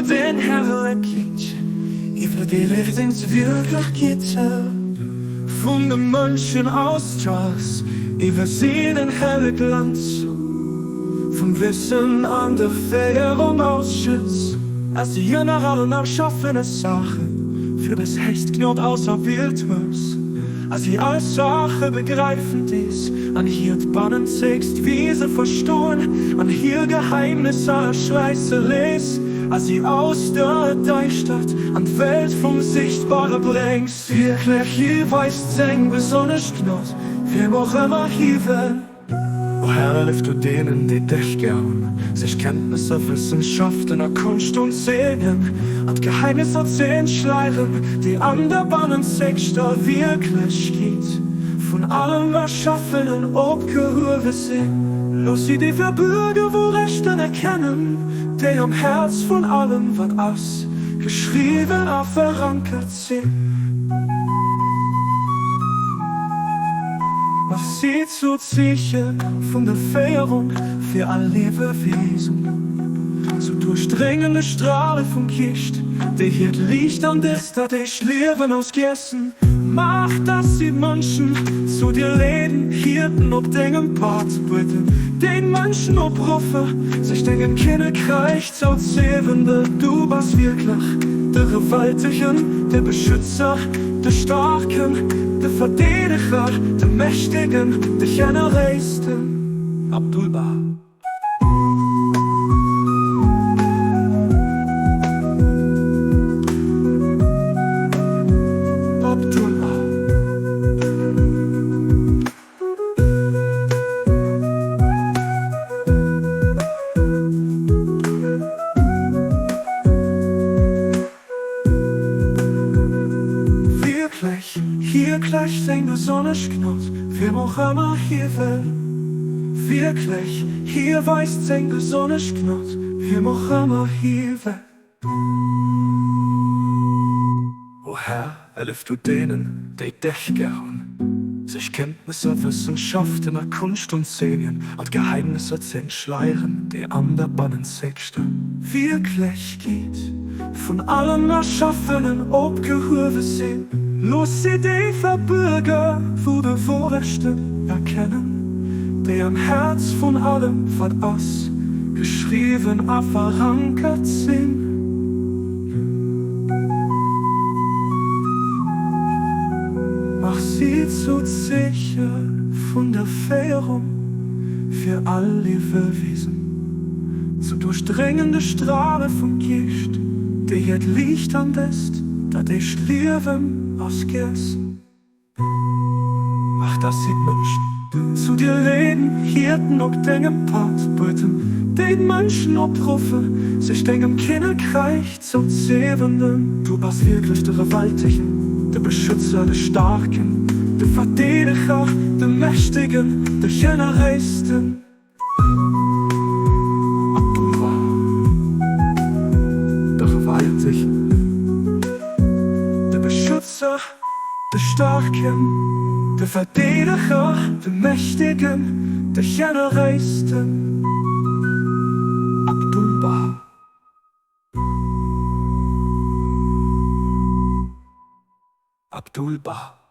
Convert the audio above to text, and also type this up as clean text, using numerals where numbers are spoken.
Den herrlekhit iwwer déi Liewenswierklechkeete vun de Mënschen ausstraalt, iwwer si den helle Glanz vum Wëssen an der Féierung ausschütts, als déi ënner allen erschaffene Saache fir des héchst Gnod auserwielt hues, a si all Saache begräifen dees, an hiert bannenzegst Wiese verstoen, an hir Geheimnisser erschleisse léiss, a si aus der Däischtert an d'Welt vum Sichtbare bréngs. Wierklech, hie weist seng besonnesch Gnod, wiem och ëmmer hie wëll. O Här, hëllef du deenen, déi dech gär hunn, sech Kenntnesser, Wëssenschaften a Konscht unzëeegnen an d'Geheimnisser ze entschleieren, déi an der bannenzegster Wierklechkeet vun allem Erschaffenen opgehuewe sinn. Looss si déi verbuerge Wourechten erkennen, déi am Häerz vun allem, wat ass, geschriwwen a verankert sinn. Mach si zu Zeeche vun der Féierung fir all Liewewiesen, zu duerchdréngende Strale vum Geescht, déi hiert Liicht an dëst irdescht Liewen ausgiessen. Maach, dass si d'Mënschen zu dir leeden, Hierten op dengem Pad brécken, déi d'Mënschen opruffe, sech dengem Kinnekräich zouzewenden. Du bass wierklech de Gewaltegen, de Beschützer, de Staarken, de Verdeedeger, de Mächtegen, de Generéisten. Abdul-Baha. Abdul-Baha. Wierklech, hierklech seng besonnesch Gnod, wiem och ëmmer hie wëll. Wierklech, hie weist seng besonnesch Gnod, wiem och ëmmer hie wëll. O Här, hëllef du deenen, déi dech gär hunn, sech Kenntnesser, Wëssenschaften a Konscht unzëeegnen an d'Geheimnisser ze entschleieren, déi an der bannenzegster Wierklechkeet vun allem Erschaffenen opgehuewe sinn. Looss si déi verbuerge Wourechten erkennen, déi am Häerz vun allem, wat ass, geschriwwen a verankert sinn. Mach si zu Zeeche vun der Féierung fir all Liewewiesen, zu duerchdréngende Strale vum Geescht, déi hiert Liicht an dëst dat éischt Liewen ausgiessen. Mach, dass si d'Mënschen zu dir leeden, Hierten op dengem Pad beueten, déi d'Mënschen opruffen, sech dengem Kinnekräich zouzewenden. Du bass wierklech de Gewaltegen, de Beschützer, de Staarken, de Verdeedeger, de Mächtegen, de Generéisten. Abdul-Baha, de Gewaltegen, de Beschützer, de Staarken, de Verdeedeger, de Mächtegen, de Generéisten. Abdul-Baha. Abdul-Baha.